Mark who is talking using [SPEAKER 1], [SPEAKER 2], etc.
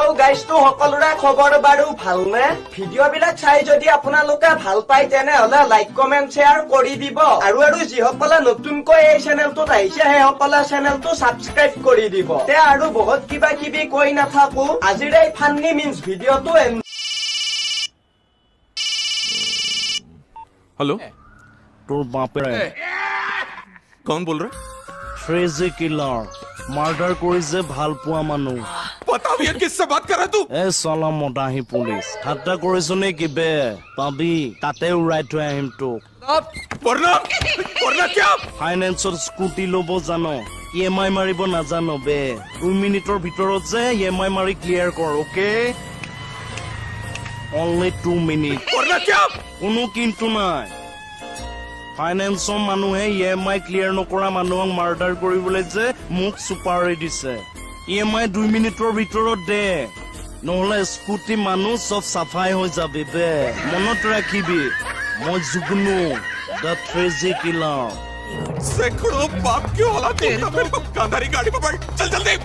[SPEAKER 1] Hello' গাইজটো, সকলোৰে খবৰ বাৰু ভালনে? ভিডিঅ' বিলাক চাই যদি আপোনালোকে ভাল পায়, তেনেহলে লাইক, কমেণ্ট, শ্বেয়াৰ কৰি দিব আৰু যিসকলে নতুনকৈ এই চেনেলটোত আহিছে, সেইসকলে চেনেলটো ছাবস্ক্ৰাইব কৰি দিব। তে আৰু বহুত কিবা কিবি কৈ নাথাকো, আজিৰ এই ফান্নি মিমছ ভিডিঅ'টো
[SPEAKER 2] हेलो।
[SPEAKER 3] তোৰ বাপেৰে।
[SPEAKER 2] कौन बोल रहा है?
[SPEAKER 3] ফ্ৰেজি কিলাৰ, মাৰ্ডাৰ কৰি যে ভাল পোৱা মানুহ।
[SPEAKER 2] बता भैया, किससे बात कर रहा है तू?
[SPEAKER 3] এ চলা মদাহী পুলিচ, ঠাট্টা কৰিছ নে কিবে? পাবি, তাতে উৰাই থৈ আহিম তোক।
[SPEAKER 2] वरना वरना क्या?
[SPEAKER 3] ফাইনেন্সত স্কুটি ল'ব জান, ইএমআই মাৰিব নাজান বে? 2 মিনিটৰ ভিতৰত যে ইএমআই মাৰি ক্লিয়াৰ কৰ, অ'কে? Only 2 minute.
[SPEAKER 2] वरना क्या?
[SPEAKER 3] কোনো কিন্তু নাই। ফাইনেন্সৰ মানুহে ইএমআই ক্লিয়াৰ নকৰা মানুহক মাৰ্ডাৰ কৰিবলৈ যে মোক চুপাৰি দিছে। ইএমআই 2 মিনিটৰ ভিতৰত দে, নহ'লে স্কুটি মানুহ চব চাফাই হৈ যাবি বে। মনত ৰাখিবি, মই জুগনু, the থ্ৰেজি কিলাৰ।
[SPEAKER 2] सैकड़ों बाप की औलाद, मेरे को गांधारी गाड़ी पकड़, चल जल्दी।